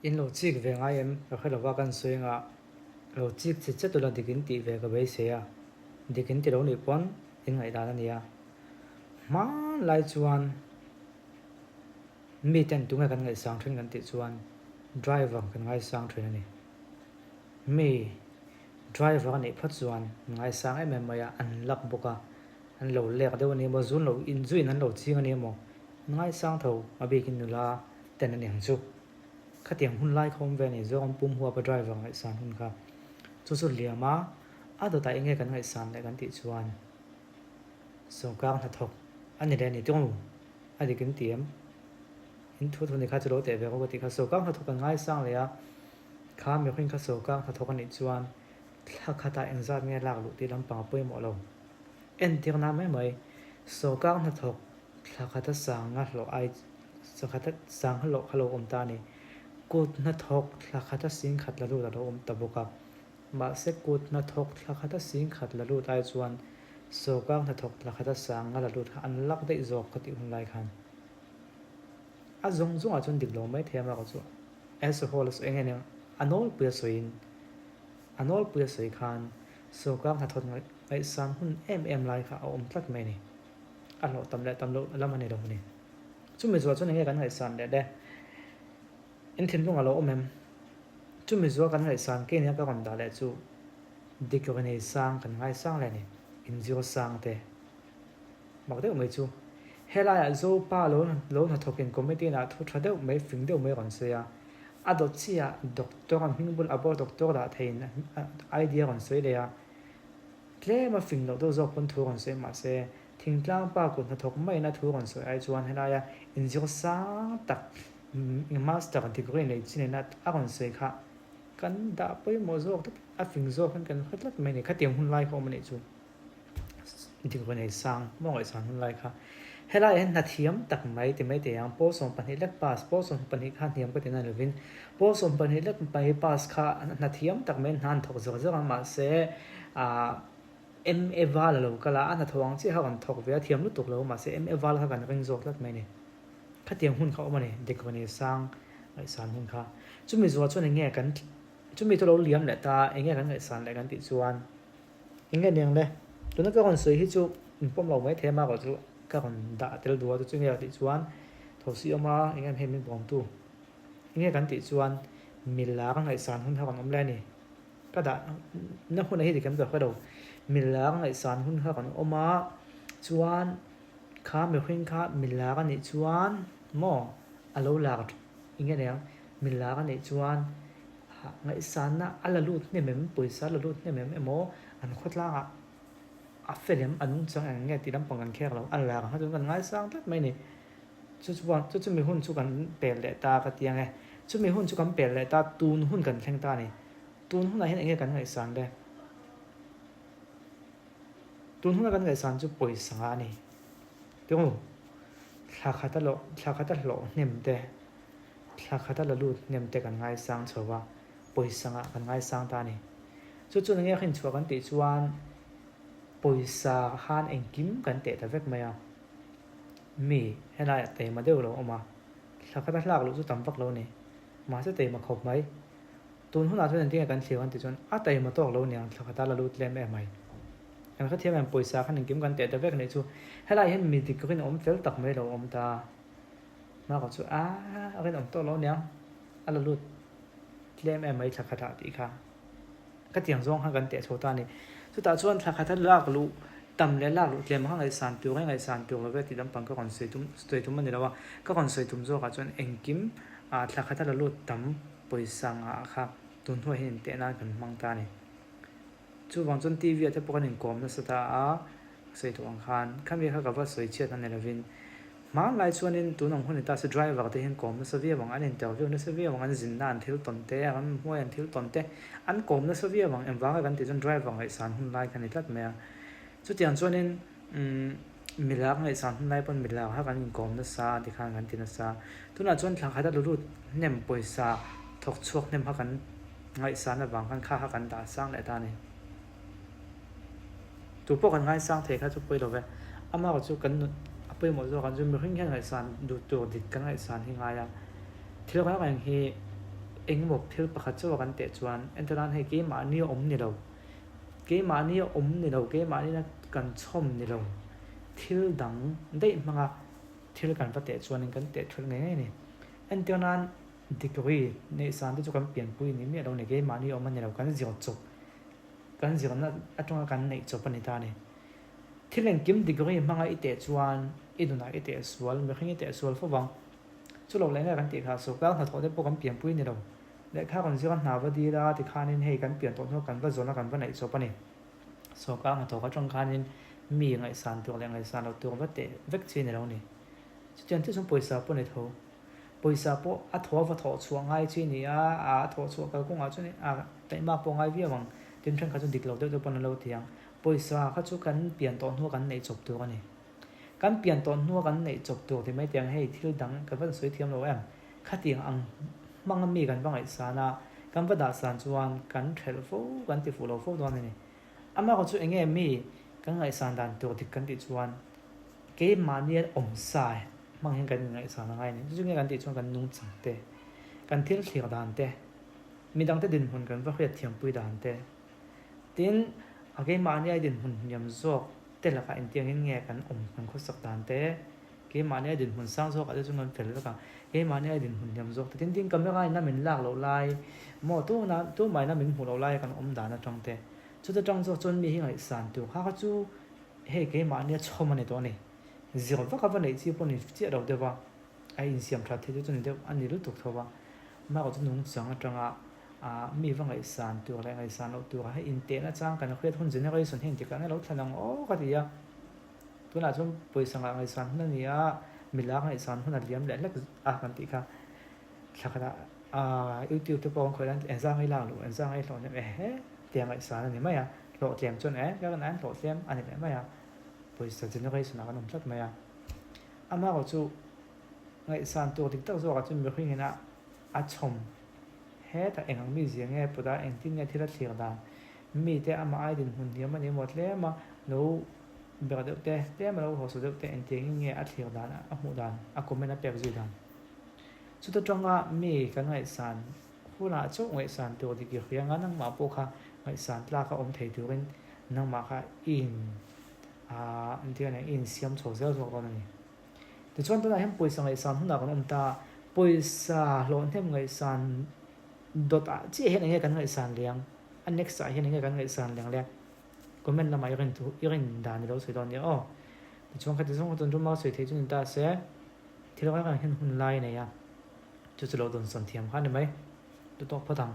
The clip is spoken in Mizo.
In lo chik ve ngai em? Ka hre lova kan sawi anga lo chik che che tula dik in tih ve ka beisei a, dik in ti lo nih pawn in ngaihdan a nia. Hmanlai chuan mi ten tunge kan ngaihsang thin kan tih chuan driver kan ngaisang thin a ni. Mi driver a nih phawt chuan an ngaisang em em mai a, an lak bawk a, an lo lek deuh a ni emaw, zun lo in zuiin an lo ching a ni emaw, an ngaisang tho a bikin nula ten a ni ang chu. Khatiang hun lai kha awm ve a ni, Zoram pum huapa driver ngaihsan hun kha. Chu chu liam a, a dawtah enge kan ngaihsan leh kan tih chuan sawrkar hnathawk a ni leh a ni tung a dik in ti em? In thu thu ni kha chu lo teh ve rawh ka tih kha, sawrkar hnathawk kan ngaisang leh a, kha mihring kha sawrkar hnathawk a nih chuan thla khatah engzat nge lak luh tih lampang a pawimawh lo. Entirna mai mai, sawrkar hnathawk thla khata sanga hlawh ai thla khata sanga hlawh kha lo awm ta a ni. Kut hnathawk thla khata sing khat la lut a lo awm ta bawk a. Mahse kut hnathawk thla khata sing khat la lut ai chuan sawrkar hnathawk thla khata sanga la lut kha an lak daih zawk ka tih hun lai khan a zawng zawngah chuan dik lo mai thei a mah chu as a whole a sawi eng eng a nawlpui a sawiin a nawlpui a sawi khan sawrkar hnathawk ngaihsan hun em em lai kha a awm tlat mai a ni. A hlawh tam leh tam loh lam a ni lo a ni. Chumi zual chuan enge kan ngaihsan leh le? In thinlung a lo awm em? Chumi zual kan ngaihsan kei nia ka rawn dah leh chu dik ri nei sang kan ngaisang leh a ni. Inzir sang te mak deuh mai chu helaiah Zopa lo lo hnathawkin committee nah thu tha deuh mai fing deuh mai rawn sawi a, a dawt chiah doctor an hming bul a bawr doctor dah theiin idea rawn sawi leh a. Tlem a fing loh deuh zawk pawn thu rawn sawi mah se, thingtlang pa kut hnathawk maiin a thu rawn sawi ai chuan helaia inzir sang tak master degree nei chi nena a rawn sawi kha kan dah pawimawh zawk tlat, a fing zawk hian kan hre tlat mai a ni. Khatiang hun lai kha awm a nih chu degree nei sang maw ngaihsan hun lai kha. Helaiah hian hna thiam tak mai ti mai thei ang, pawl 12 lek pass, pawl 12 kha hniam ka ti na lovin pawl 12 lek mai pass kha hna thiam tak mai hna an thawk zawk zawk a mahse ah MA val a lo kal a, a hnathawh ang chiah kha rawn thawk ve a, thiam lutuk lo mahse MA val kha kan ring zawk tlat mai a ni. Khatiang hun kha awm a ni, Degree sang ngaihsan hun kha. Chumi zual chuan eng nge kan chumi chu lo liam leh ta, eng nge kan ngaihsan leh kan tih chuan eng nge niang le? Tuna ka rawn sawi hi chu in pawm lo mai thei a mah erawh chu ka rawn dah tel duh a, chu chu eng nge tih chuan thosi awm a, eng em hei min bawmtu. Eng nge kan tih chuan milar ngaihsan hun kha rawn awm leh a ni. Ka dah na hunah hi dik em ka hre lo. Milar ngaihsan hun kha kan awm a, chuan kha mihring kha milar a nih chuan maw a lo lar eng nge niang milar a nih chuan ngaihsanna a la lut hnem em pawisa a la lut hnem em emaw an khawtlangah a fel em a nungchang eng nge tih lampang kan kher lo a lar ang kha chuan kan ngaisang tlat mai a ni. Chu chuan chu chumi hun chu kan pel leh ta ka ti ang e. Chumi hun chu kan pel leh ta tun hun kan thleng ta a ni. Tun hunah hian enge kan ngaihsan le? Tun huna kan ngaihsan chu pawisa nga a ni. Tiang u, thla khata hlawh, thla khata hlawh hnem te, thla khata la lut hnem te kan ngaisang chho va, pawisa ngah kan ngaisang ta a ni. Chu chuan enge hrinchhuah kan tih chuan pawisa khan engkim kan teh ta vek mai a. Mi helaiah taima deuh lo awm a, thla khata hlak luh chu tam vak lo a ni. Mahse taima khawp mai. Tun hunah chuan engtin nge kan thlir ang tih chuan a taima tawk lo niang thla khata la lut lem em mai. Kan hrethiam em pawisa khan engkim kan teh ta vek anih chu. Helaiah hian mi dik rinawm fel tak mai lo awm ta. Marco chu a rinawm tawk lo niang a la lut tlem em mai thla khatah tih kha. Ka tiang zawng khan kan teh chho ta a ni. Chutah chuan thla khata lak luh tam leh lak luh tlem kha ngaihsan tur nge ngaihsan tur lo ve tih lampang ka rawn sawi tum sawi tum a ni lo a. Ka rawn sawi tum zawkah chuan engkim ah thla khata la lut tam pawisa ngah kha tun hnuah hian inteh nan kan hmang ta a ni. Chuvang chuan TV ah te pawh kan inkawm nasa ta a, sawi tawh ang khan khami kha ka va sawi chhiat a ni lovin hmanlai chuanin tun ang hun ni ta se driver te hian kawm nasa viau ang, an interview nasa viau ang, an zinna an thil tawn te, an hmuai an thil tawn te an kawm nasa viau ang, engvanga kan tih chuan driver ngaihsan hun lai kha ni tlat mai a. Chutiang chuanin umm milar ngaihsan hun lai pawn milar kha kan inkawm nasa a tikhan kan ti nasa. Tunah chuan thla khat a lulut hnem pawisa thawk chhuak hnem kha kan ngaihsan avang khan kha kha kan dah sang leh ta a ni. Tu pawh kan ngaisang thei kha chu pawi lo ve. Amah chu kan nun a pawimawh zawk ang chu mihring hian ngaihsan duh tur dik kan ngaihsan hi ngai a. Thil reng reng hi. Engemaw thil pakhat chauh a kan teh chuan entirnan hei keimahni a awm ni lo, keimahni a awm ni lo, keimahni kan chhawm ni lo, thil dang daih hmanga thil kan va teh chuanin kan teh thul ngei ngei a ni. Entirnan degree neihsan te chu kan pianpui ni miah lo ni, keimahni awm a ni lo, kan zir chawp, kan zirna atanga kan neih chawp a ni ta a ni. Thil engkim degree hmanga i teh chuan i nunah i teh sual, mihring i teh sual fo vang. Chu lo leh nge kan tih kha sawrkar hnathawh te pawh kan pianpui ni lo. Lehkha kan zir a hna va dil a tikhanin hei kan pian tawh hnu kan va zawn a kan va neih chawp a ni. Sawrkar hnathawh atang khanin mi ngaihsan tur leh ngaihsan loh tur va teh vek chi a ni lo ni. Chutiang chiah chuan pawisa pawh a ni tho. Pawisa pawh a thaw a va thawh chhuah ngai chi a ni a, a thawh chhuah kalkawngah chuan a taihmak pawh a ngai viau ang. Tin thenkhat chu dik lo deuh deuh pawn an lo ti ang. Pawisa kha chu kan pian tawh hnu a kan neih chawp tur a ni. Kan pian tawh hnua kan neih chawp tur ti mai tiang hei thil dang ka van sawi thiam lo em? Khatiang ang hmanga mi kan va ngaihsan a, kan va dahsan chuan kan thelh fo, kan ti fuh lo fo dawn a ni. Amaherawh chu enge mi kan ngaihsan dan tur dik kan tih chuan keimahni an awm sa hmang hian kan inngaihsan a ngai a ni. Chu chu nge kan tih chuan kan nungchang te, kan thil thlir dan te, midangte dinhmun kan va hriat thiampui dan te, tin a keimahni a dinhmun hniam zawk te lakah engtiangin nge kan awm kan khawsak dan te, keimahni a dinhmun sang zawkah te chu kan fel vek a, keimahni a dinhmun hniam zawk te, tin tin camera in a min lak loh lai maw tuna tumah in a min hmuh loh lai a kan awm dan atang te, chuta tang zawk chuan mi hi ngaihsan tur kha kha chu hei keimahni a chhawm a ni tawh a ni, zir vak a va neih chi pawh ni chiah lo deuh a, a insiam that theih chu chu ni deuh a ni lutuk tho a, mahka chu nungchang atanga Ah, mi va ngaihsan tur leh ngaihsan loh tur ah hei intehna chang kan hriat hun generation hi engtikah nge lo thlen ang aw ka ti a. Tunah chuan pawisa ngah ngaihsan hun a ni a, milak ngaihsan hun a liam leh hlek a kan tih kha. Thla khatah ah YouTube te pawh kan khawih lai engzah ngai lak loh, engzah ngai hlawh hnem ehe tia ngaihsan a ni mai a. Hlawh tlem chuan eh ka rawn hlawh tlem a ni leh mai a. Pawisa generation ah kan awm tlat mai a. Amaherawhchu ngaihsan tur dik tak zawkah chuan mihring ina a chhawm Hetah eng ang mizia nge put a, engtin nge thil a thlir dan? Mite amah ai dinhmun hniam a ni emaw tlem a lo ber deuh te, tlem a lo hawsa deuh te engtiangin nge a thlir dan, a hmuh dan, a comment a pek zui dan? Chuta tanga mi kan ngaihsan hunah chauh ngaihsan tur dik i hria anga nangmah pawh kha ngaihsan tlak a awm thei turin nangmah kha i in ah engtin nge i insiam chho zel zawk dawn a ni. Tichuan tunah hian pawisa ngaihsan hunah kan awm ta, pawisa hlawhhnem ngaihsan dawt ah chiah hian enge kan ngaihsan leh ang, a next ah hian enge kan ngaihsan leh ang le, comment lamah i rin thu i rin dan i lo sawi dawn nia aw. Tichuan khati zawng chuan ruma sawi theih chu ni ta se, thil reng reng hian hun lai a nei a, chu chu lo dawnsawn thiam kha a ni mai, tu tawk phawt ang.